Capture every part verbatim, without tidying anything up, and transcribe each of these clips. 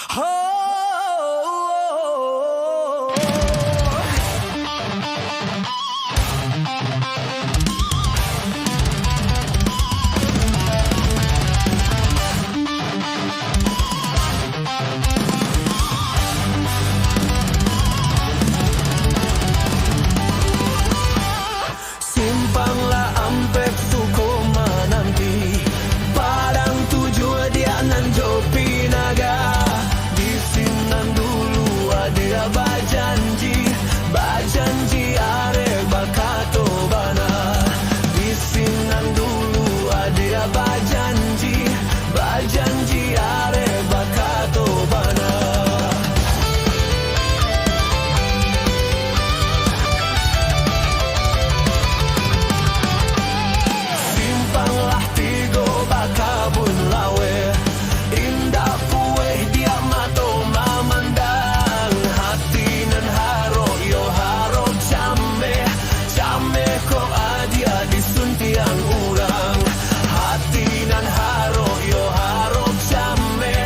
Ho! Simpang lah ampek suko mananti, Padang Tujuah Diak nan jo Pinaga. Di sinan dulu adiak bajanji, bajanji arek bakato bana. Di sinan dulu adiak bajanji, bajanji arek bakato bana. Simpang lah tigo bakabun laweh, indak pueh diak mato mamandang. Hati nan harok yo harok cameh, cameh kok adiak disuntiang urang. Hati nan harok yo harok cameh,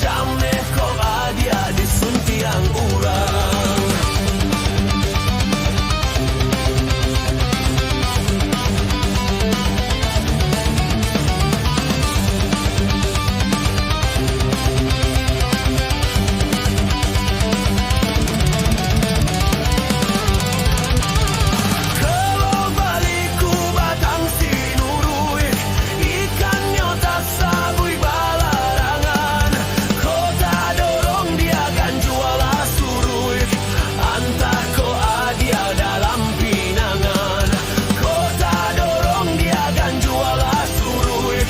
cameh kok adiak disuntiang urang. Kalau baliku batang sinuruik, ikannyo tasabuik balarangan. Kok tadorong diak ganjua lah suruik, antah kok adiak dalam pinangan. Kok tadorong diak ganjua lah suruik,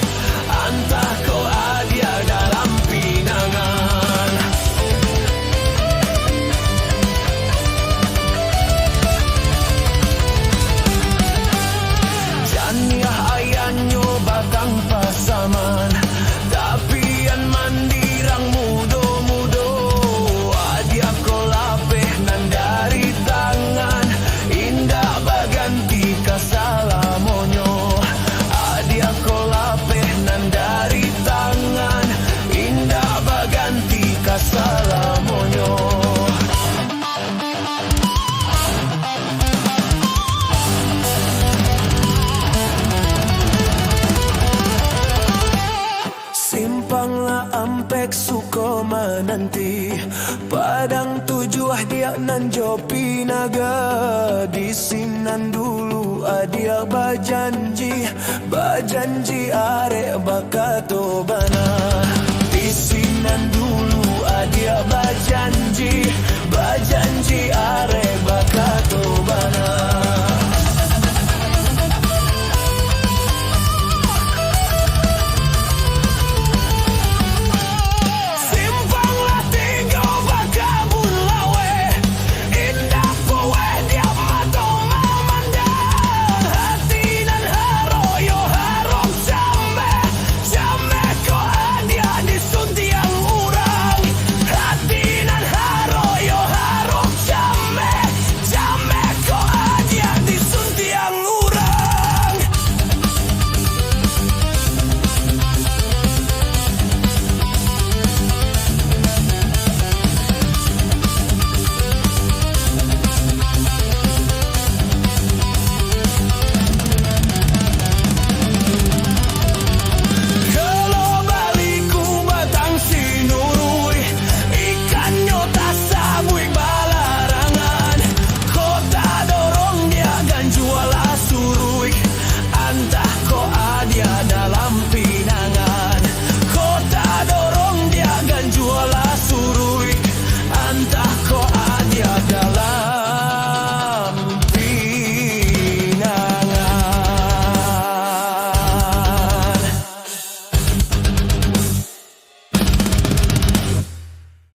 antah kok adiak dalam pinangan. Janiah ayannyo batang pasaman, tapian mandirang mudo-mudo. Adiak ko lapeh nan dari tangan, indak baganti ka salamonyo. Adiak ko lapeh nan dari tangan, indak baganti ka salamonyo. Simpang lah ampek suko mananti, Padang Tujuah Diak nan jo Pinaga. Di sinan dulu adiak bajanji, bajanji arek bakato bana. Di sinan dulu